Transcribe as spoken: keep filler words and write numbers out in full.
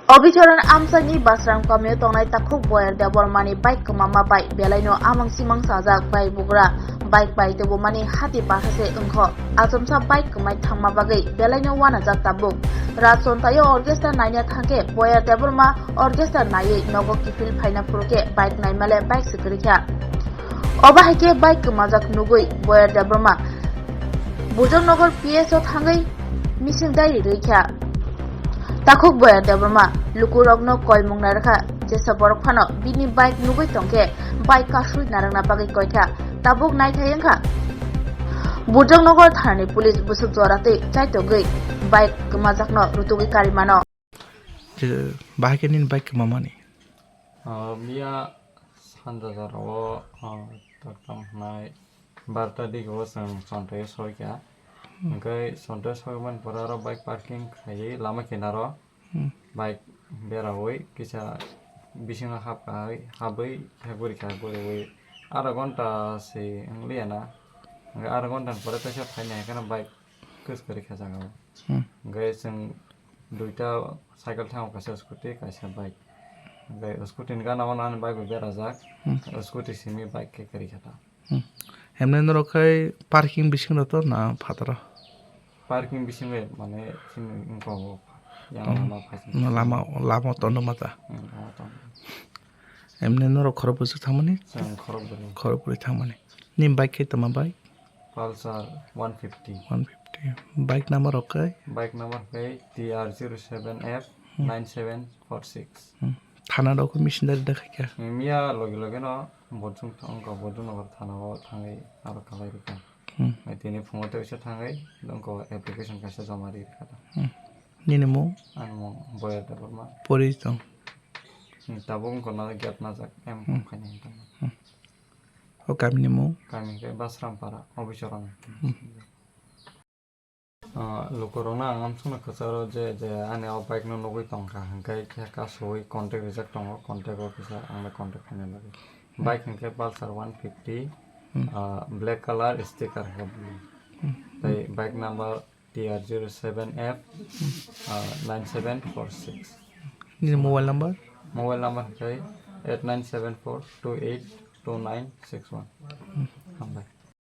Obichorang amchaini Basram kamio tongnai takhuk Boyer Debbarmani bike kwmama bai belaino amang simang sajak bai bugra bike bai tubumani hati basa se wngkho. Achomsa bike kwmai thangma bagwi belaino uanajak tabuk. Rajchontaio orchestra naina thangkhe Boyer Debbarma orchestra naiwi nogo kiphil phaina phurukhe bike naimale bike se kwrwikha. Obo hai khe bike kwmajak nugwi Boyer Debbarma Bujongnagar P S o thangwi mising diary rwikha. Takhuk Boyer Debbarma lukurokno koimung narwkha, jesa borok phano bini bike nugwi tongkhe bike kasui narwkna bagwi koikha. Tabuk naithai wngkha. Bujongnagar thanani police bwswk jora twi chaitogwi bike kwmajakno rutugwi karimano. Je bahai khe nini bike kwmamani? Ah, miya sanja jorao, ah, tongthok hwnai barta digio chwng Chontaio soikha. Hmm. Hwnkhe Chontaio soimani pore aro bike parking khaiwi lama kinaro Hmm. bike berawi kisa bisingo hapkha, habwi hagurikha, guriwi aro ghonta se wngliya na. Hwnkhe aro ghonta ni pore teisa phainai haikhe bike kwchwrwi kha jagao. Hmm. Hwnkhe chwng duita cycle thango, kaisa scooty, kaisa bike. Hwnkhe scooty ni gana o ani bike bo berajak. Hmm. Scooty simi bike khe kwrwi kha ta. Hmm. Hemne norok khai parking bisingo to na phataro? Parking bisingo mane chini wngkha bo yang Oh. lama phaising. No, lama, lama tondo mata. Hmm, lama tondo. Emne norok khorok bwswk thangmani? Chwng khorok bwrwi. Khorok bwrwi thangmani. Ni bike khe tama bike? Pulsar one fifty. One fifty. Bike number rok khe? Bike number khe T R zero seven F nine seven four six. Hmm. Thana rok khe missionary da khaikha? Miya logi logi no Bodung thang, Bodung Nagar thana o thangwi aro khalai rikha. Hmm. Ai tini phungo tei usa thangwi dongko application kaisa joma ri rikha. Hmm. Nini mung? Ani mung Boyar Debbarma. Pori tong? Hmm, tabuk wngkha na gate najak, M Hmm. khaini hinwi tongma. Hmm. O kamini mung? Kami khe Basrampara, Obichorang. Hmm. Ah, lukurokno ang amsukno kwcharo je, je ani o bike no nugwi tongkha, hwnkhe khe kasowi contact rijak tongo, contact o kisa ang bai contact khaina bagwi. Hmm. Bike hwnkhe Pulsar one fifty, Hmm. ah, black color, sticker khe blue. Hmm. Tei bike number T R zero seven F, ah, nine seven four six. Nini mobile number? Mobile number hwnkhe eight nine seven four two eight two nine six one. Hmm. Hambai.